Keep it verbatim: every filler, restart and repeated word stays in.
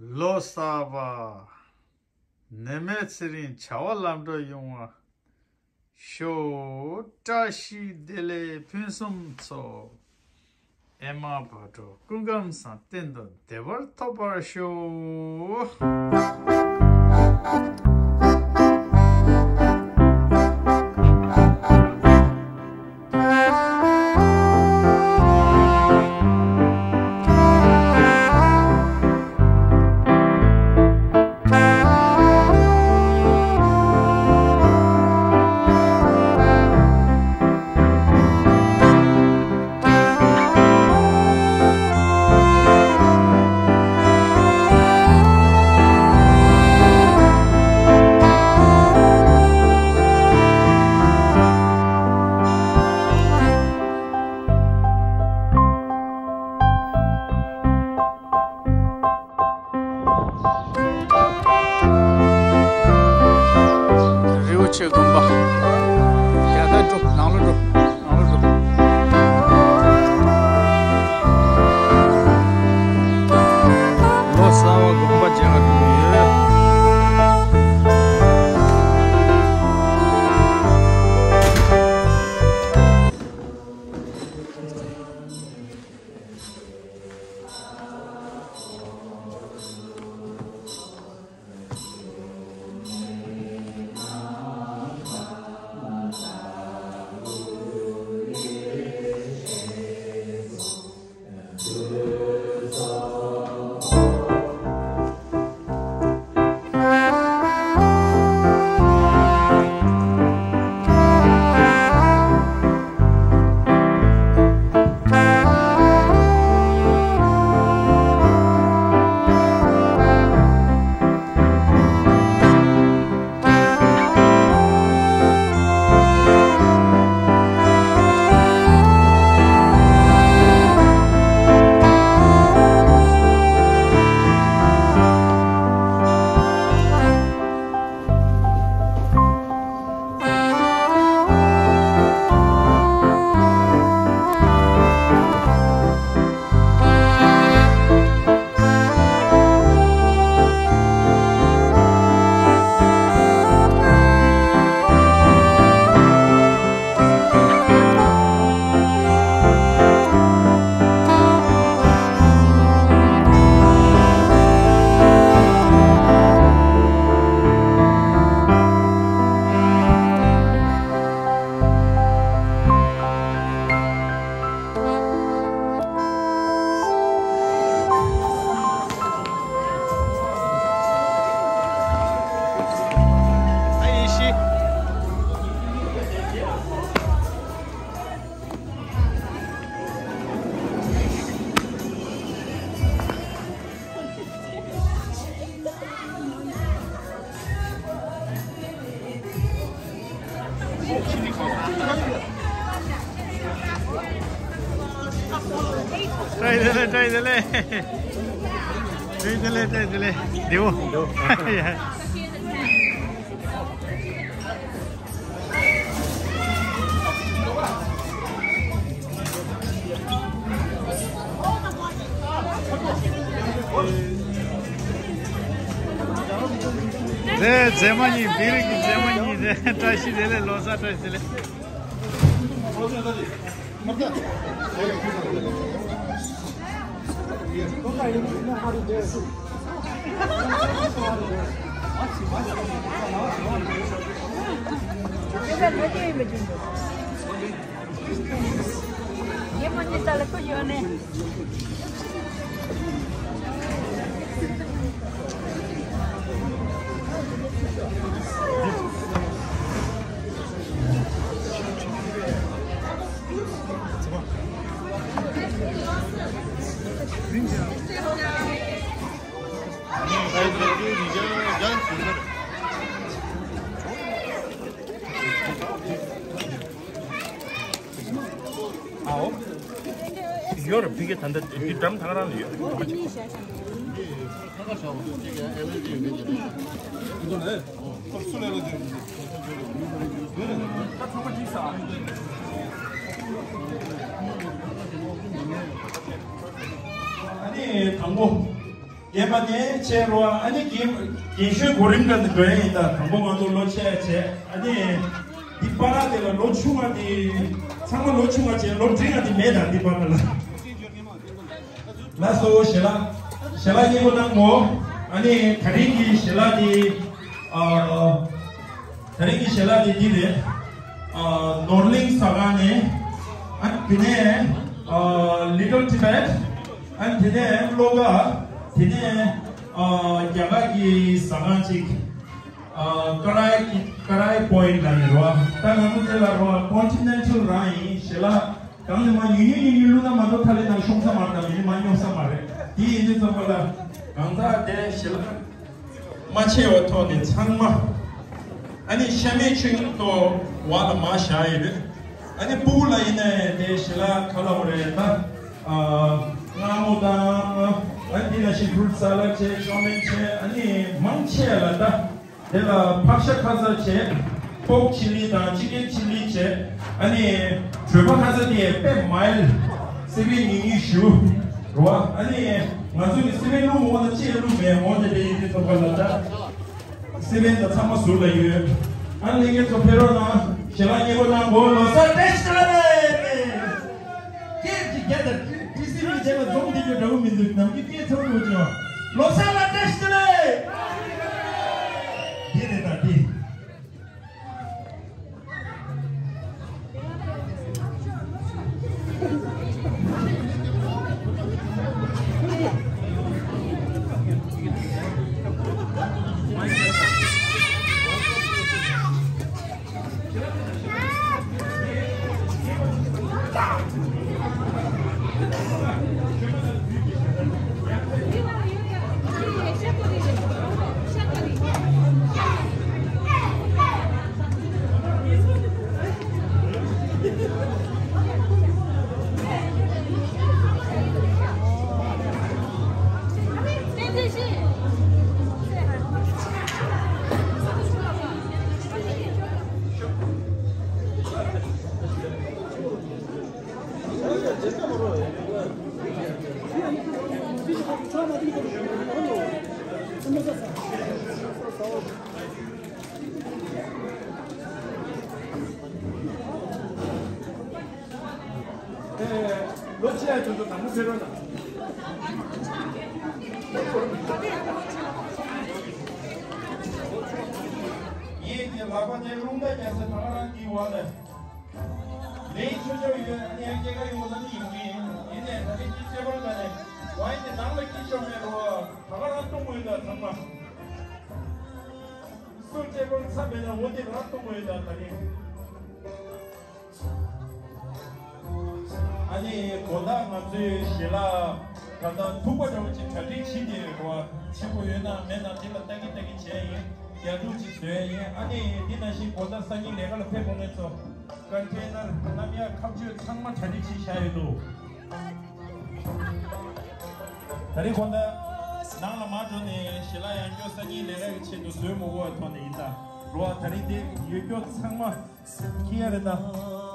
ལོ་གསར་པ། ནད་མེད་ཚེ་རིང་བྱ་བ་ལམ་འགྲོ་ཡོང་བ་ཤོག། བཀྲ་ཤིས་བདེ་ལེགས་ཕུན་སུམ་ཚོགས། ཨེ་མ་བག་དྲོ་སྐུ་ཁམས་བཟང་། གཏན་དུ་བདེ་བར་ཐོབ་པར་ཤོག། རི་བོ་ཆེ་དགོན་པ། ཡ་ད་འགྲོ། ནང་ལོགས་འགྲོ། ནང་ལོགས་འགྲོ། ལོ་གསར་པ་དགོན་པ་མཇལ་ག་འགྲོ་གི་ཡོད། བཀྲ་ཤིས་བདེ་ལེགས། བཀྲ་ཤིས་བདེ་ལེགས། བཀྲ་ཤིས་བདེ་ལེགས། བཀྲ་ཤིས་བདེ་ལེགས། བདེ་པོ། བདེ་པོ། རེད། མཛེས་མ་གཉིས། བི་རི་གི་མཛེས་མ་གཉིས་རེད། བཀྲ་ཤིས་བདེ་ལེགས། ལོ་གསར་བཀྲ་ཤིས་བདེ་ལེགས། ཡོད་རེད། ཕ་གི་ད་ལྟ་འདི་འགྲམ་ཐང་རང་ལ་ཡོད། ཨ་ནི་དང་པོ། རྒན་པ་ནས་བྱས་རོ། ཨ་ནི་རྒན་རྒན་གཞོན་གོ་རིམ་འདྲ་འདི་འགྲོ་ཡ་ཡིན། ད་དང་པོ་ང་ཚོ་ལོ་ཆེ་ཡ་བྱས། ཨ་ནི་འདི་པ་ར་དེ་ལ་ལོ་ཆུང་བ་དེ་ཚང་མ་ལོ་ཆུང་བ་བྱས། ལོ་འབྲིང་བ་དེ་མེད། ད་འདི་པ་ར་ལ། ལགས་སོ། ཞལ་ལག་ཞལ་ལག་མཉེས་པོ་གནང་གོ། ཨ་ནི་ད་རིང་གི་ཞལ་ལག་དེ་ཨ། ད་རིང་གི་ཞལ་ལག་དེ་འདི་རེད། ཨ། ནོར་གླིང་ཟ་ཁང་ནས། ཨ། དེ་ནས་ཨ། Little Tibet། ཨ། དེ་ནས་བློ་དགའ། དེ་ནས་ཨ། རྒྱ་གར་གྱི་ཟ་ཁང་ཅིག་ཨ། ཀ་རའི་ཀི་ཀ་རའི་པོ་ཡིན་ལ་ཡིན་རོ། ད་ང་ཚོ་དེ་ལ་རོ། Continental རང་ཡིན། ཞལ་ལག་གང་ནས་མ་ཉུང་ཉུང་ཉུང་ཉུང་བླུགས་ན་མ་གཏོགས་ཐ་ལི་ནང་ཤོང་ས་མ་རེད། ད་མི་ནི་མ་ཉོ་ས་མ་རེད། དེ་ཡིན་དུས་ཙམ་པ་ལ་གང་ཟག་དེ་ཞལ་ལག་མ་ཆེ་བ་ཐོག་ནས་ཚང་མ། ཨ་ནི་ཤ་མེད་ཆུ་ཡིན་ཏོ་བ་ལ་མ་བཞག་ཡོད། ཨ་ནི་སྤུ་གུ་ལ་ཡིན་ནའི་དེ་ཞལ་ལག་ག་ལ་བ་རེད། ད་ཨ། མངར་མོ་དང་། ཨ་ནི་དེ་ལ་ཤི་ཕུ་རུ་ཊི་ས་ལ་བྱས། ཅོ་མིན་བྱས། ཨ་ནི་མང་ཆེ་ལ་ད། དེ་ལ་ཕག་ཤ་ཁ་ཟ་བྱས། པོག་ཆི་ལི་དང་ཅི་ཀེན་ཆི་ལི་བྱས། ཨ་ནི་གྲོད་པ་ཁ་ཟ་དེ་དཔེ་མའི་ལྡ། སི་པན་ཉུང་ཉུང་ཞུ་རོ། ཨ་ནི་ང་ཚོ་གི་སི་པན་བླུགས་འོང་ན་ཅི་ཡང་བླུགས་མེད། འོ་དེ་དེ་ཡིན་དུས་ཙམ་པ་ལ་ད་སི་པན་ད་ཚང་མ་ཟུར་ལ་ཡོད། ཨ་ནི་ལྷན་རྒྱས་ཚོ་ཕེབས་རོགས་གནང་། ཞལ་ལག་མཉེས་པོ་གནང་གོ། ལོ་གསར་བཀྲ་ཤིས་བདེ་ལེགས། སྐད་ཅིག་རྒྱག་དང་། ཏི་སི་བི་བྱས་ལ་འཛོམས་བསྡད་རྒྱུ་འདྲ་བོ་མི་འདུག་ནམ་རྒྱུན་སྐད་ཚ་བོ་བྱུང་། ལོ་གསར་ལ་བཀྲ་ཤིས་བདེ་ལེགས། འདི་རེད་ད་འདི། ལོ་ཆེ་ཡ་ཚོ་ཚོ་དང་པོ་ཕེབས་རོགས་གནང་། ངེད་ཀྱི་ལག་པ་ནས་རླུང་རྟ་རྒྱག་ས་ད་ག་རང་གི་བར་ལ། ལས་ཆོས་ཆོས་ཡོད། ཨ་ནི་ཡང་སྐྱེ་ཁ་ཡོང་ན་ནི་ཡོང་གི་ཡིན། ཡིན་ནའི་ད་ལྟའི་སྤྱི་ཚེ་བར་ལ་ནས་ཝའི་དེ་ནང་ལ་སྐྱེ་ཆོག་མེད་རོ། ད་ག་རང་གཏོང་དགོས་ཡོད་ད་ཚང་མ། སུ་སྐྱེ་བར་མཚམས་མེད་ན་འོ་དེ་རང་གཏོང་དགོས་ཡོད་ད་ད་ནི། ཨ་ནི་དགོང་དག་ང་ཚོའི་ཞལ་ལག་ད་ལྟ་ཐུག་པ་འདྲ་བོ་ཅིག་གྲ་སྒྲིག་བྱེད་དེ་རོ། བྱེད་དགོས་ཡོད་ན་མེད་ན་དེ་ལ་ལྟ་གི་ལྟ་གི་བྱས་ཡིན། རྒྱག་འདུག་ཅིག་བཟོས་ཡིན། ཨ་ནི་འདི་ནང་བཞིན་དགོང་དག་སང་ཉིན་ལས་ཀ་ལ་ཕེབས་དགོས་མཁན་ཚོ་ཀོན་ཊེ་ནར་གནམ་ཡག་ཁ་གཅོད་ཚང་མ་གྲ་སྒྲིག་བྱས་བཞག་ཡོད་འདུག་ད་རེས་དགོང་དག་ནང་ལ་མར་འགྲོ་ནས་ཞལ་ལག་ཡང་སྐྱར་སང་ཉིན་ལས་ཀ་གི་ཆེད་དུ་བཟོས་མ་དགོས་པའི་ཐོག་ནས་ཡིན་ད་རོ། ད་རེས་དེ་ཡོད་སྐྱོ་ཚང་མ་ཁྱི་ཡ་རེད་ད།